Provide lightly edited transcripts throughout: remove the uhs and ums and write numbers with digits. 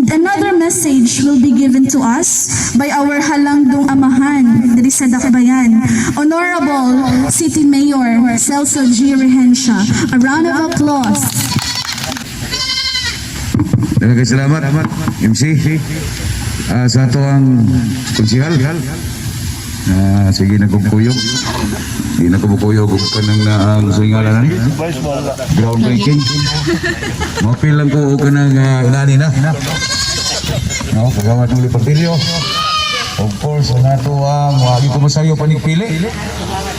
And another message will be given to us by our halangdong amahan diri sa Dakbayan, Honorable City Mayor Celso G. Regencia. A round of applause. Daghang salamat, MC. Sa ato ang konsihal. Sige na kong kuyog. Di na ko mukuyog og kanang na ang singalan ni. Groundbreaking. Mapil lang ko og kanang inani na. No, kagawad Noli Partillo. Of course, ang ato ang wagi ko masayo panigpili.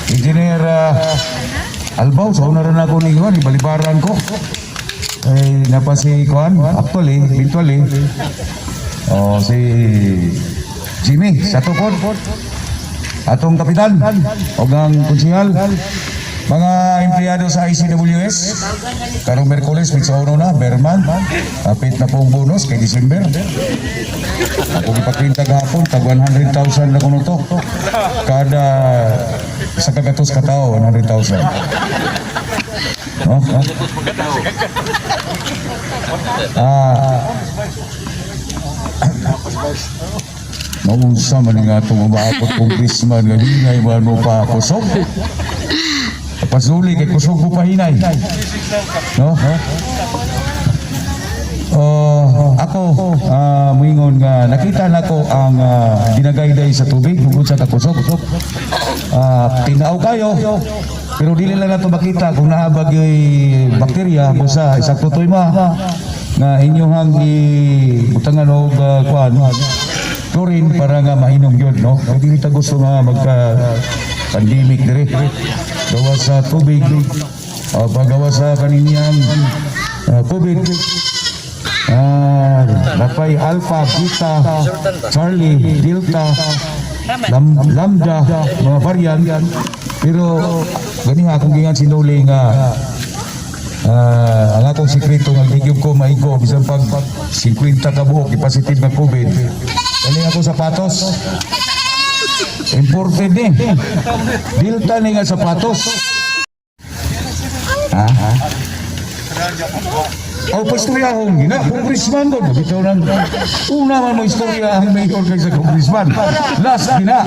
Engineer Albaw, sa una rin ako ni Juan, ibalibaran ko. Eh, napa si Juan, actually, eventually. Oh, si Jimmy, sa tukod. Atong kapitan, og ang konsihal, mga empleyado sa ICWS, karong Merkules, petsa 1 na, Berman, kapit na pong bonus kay December. Ako gipakwenta gahapon, tag 100,000 na kuno to. Kada sa kagatos ka tao, 100,000. No? Ah. Maunsa man nga itong umaabot congressman nga hinay man mo pa kusog. Pasuli kay kusog mo pa hinay. No? Oh, ako muingon nga nakita nako ang dinagayday sa tubig tungkol sa kakusog. Tinaw kayo. Pero dili lang nato makita kung naa ba gyuy bakterya busa isakto to'y ma nga inyong i butangan og kuan chlorine para nga mainom gyud, no? Kay dili ta gusto nga magka pandemic dire gawas sa tubig o pagawa sa kaniniyang COVID. Napay Alpha, Beta, Charlie, Delta, Lambda, mga variant. Pero gani nga akong gingan si Noli nga ang akong sikreto nga di gyud ko maigo bisan pag 50 ka buok i-positive na COVID. Kani ako sapatos. Imported ni. Delta ni nga sapatos. Ha? Oh, pastoryahon gina, congressman ko. Bitaw nang una man mo istorya ang mayor kaysa congressman. Last gina.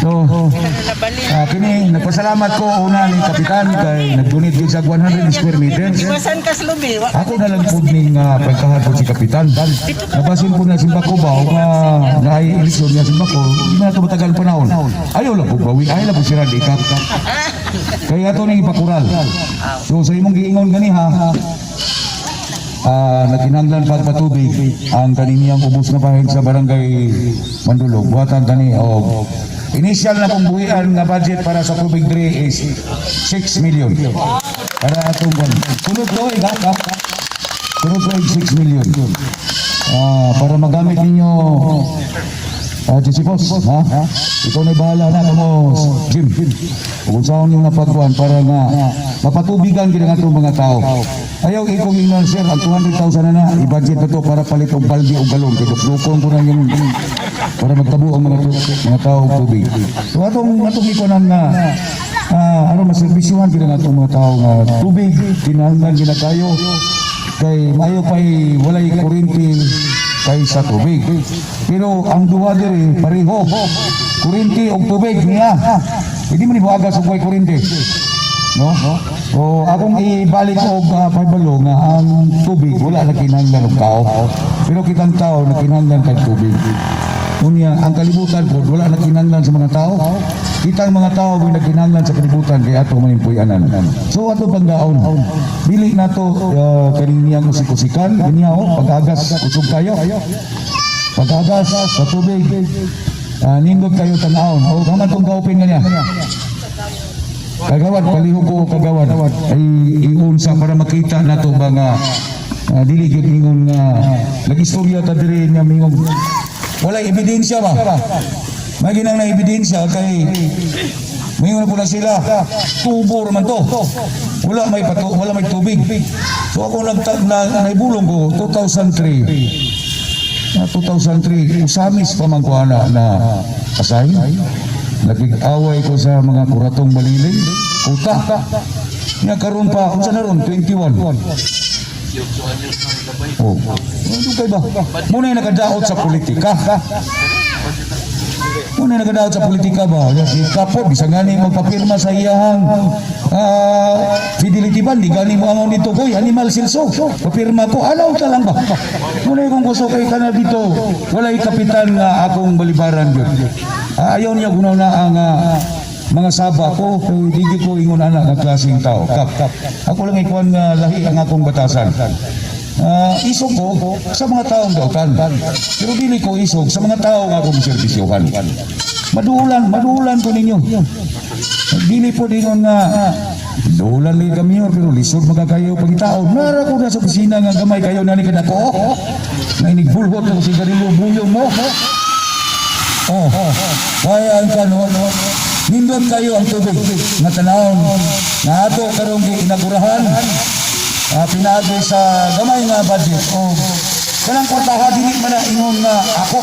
So, kini nagpasalamat ko una ni kapitan kay nag-donate gyud sa 100 square meters. Iwasan ka sa lubi. Ako na lang pud ning pagkahan si kapitan. Nabasin po na simbako ba o nga naay eleksyon nga simbako, di na ito matagal panahon. Ayaw lang po bawi, ayaw lang po sira di kap. Kaya ato ning ipakural. So sa imong giingon ganiha, nagkinahanglan pagpatubig ang kaniniyang ubos na bahin sa barangay Mandulog. Buhatan kani og initial na kong buhian nga budget para sa tubig diri is 6 million. Para atong kwan. Sunod tuig ha. Sunod tuig 6 million. Para magamit ninyo. Josepos, ha? Ikaw na bahala na kamo, Jim. Kung saan yung napagkuhan para nga mapatubigan gid ang atong mga tao. Ayaw ikong ingnon, sir, ang 200,000 na na, i-budget na to para palit og balde og galon. Kay dukdukon ko na yung para magtabo ang mga tao og tubig. So atong ikonan nga ano maserbisyuhan gid ang atong mga tao nga tubig kinahanglan gid na kayo kay maayo pa'y walay kuryente kaysa tubig. Pero ang duha diri pareho. Kuryente og tubig niya. Hindi man ni buagas og way kuryente. No? O akong ibalik og pahibalo nga ang tubig wala na kinahanglan og tao. Pero kitang tao na kinahanglan kag tubig. Unya, ang kalibutan po, wala na kinahanglan sa mga tao. Kitang mga tao may nagkinahanglan sa kalibutan kay ato man puy-anan. So ato panggaon. Dili nato kaniniyang usik-usikan, ganiya oh, pag-agas kusog kayo. Pag-agas sa tubig, nindot kayo tan-awon. O kaman tong kaupin kanya. Kagawad, palihog ko kagawad ay iunsa para makita nato ba nga dili gyud ingon nga nag-istorya ta diri nga mingong walay ebidensya ba. May ginang na ebidensya kay mingon na po na sila tubo man to, wala may pato, wala may tubig. So ako nag na, naibulong ko 2003 na 2003 usamis pa man ko ana na asay nakig-away ko sa mga kuratong Balili kuta nga karon pa unsa na ron 21. Oh. Ano kay ba? Muna yung nakadaot sa politika. Muna yung nakadaot sa politika ba? Si Kapo, bisan gani magpapirma sa iyahang fidelity bond, di gani mo angon dito, "Koy, animal Celso, papirma ko," alaw ta lang ba? Muna yung kung gusto kay kana dito, walay kapitan nga akong balibaran gyud. Ayaw niya gunaw na ang mga saba ko, kay di gyud ko ingon ana nga klaseng tao. Kap, ako lang ikuan nga lahi ang akong batasan. Isog ko sa mga taong dautan. Pero dili ko isog sa mga tao nga akong serbisyuhan. Maduulan, maduulan ko ninyo. Dili po dingon nga duulan lagi kami, pero lisod magkakayo pagitaon. Nara ko na sa opisina nga gamay kayo nani kadako. Nga inigbulhot ng sigarilyo buyong mo. Oh, kaya ang kanon, nindot kayo ang tubig nga tanawon nga ato karong giinagurahan, pinaagi sa gamay nga budget o kanang kwartaha. Dili man na ingon nga ako,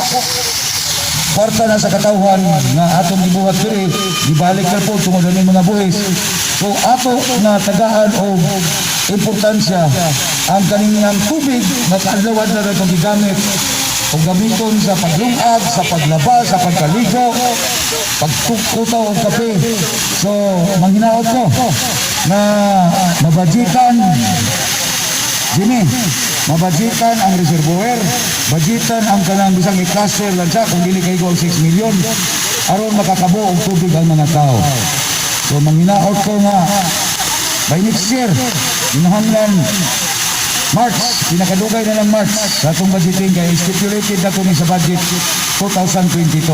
kwarta na sa katawhan nga atong gibuhat diri, gibalik na po tungod ani mga buhis. So ato nga tagaan og importansya ang kaninang tubig nga kaadlaw na itong gigamit o gamiton sa paglungag, sa paglaba, sa pagkaligo, pagkutaw og kape. So manghinaot ko na mabadjitan. Jimmy, mabadjitan ang reservoir, budgetan ang kanang bisang i-cluster lang siya kung dili kay ang 6 million aron makakabo og tubig ang mga tao. So manghinaot ko nga by next year, kinahanglan March, pinakadugay na lang March sa atong budgeting kay stipulated na ni sa budget 2022.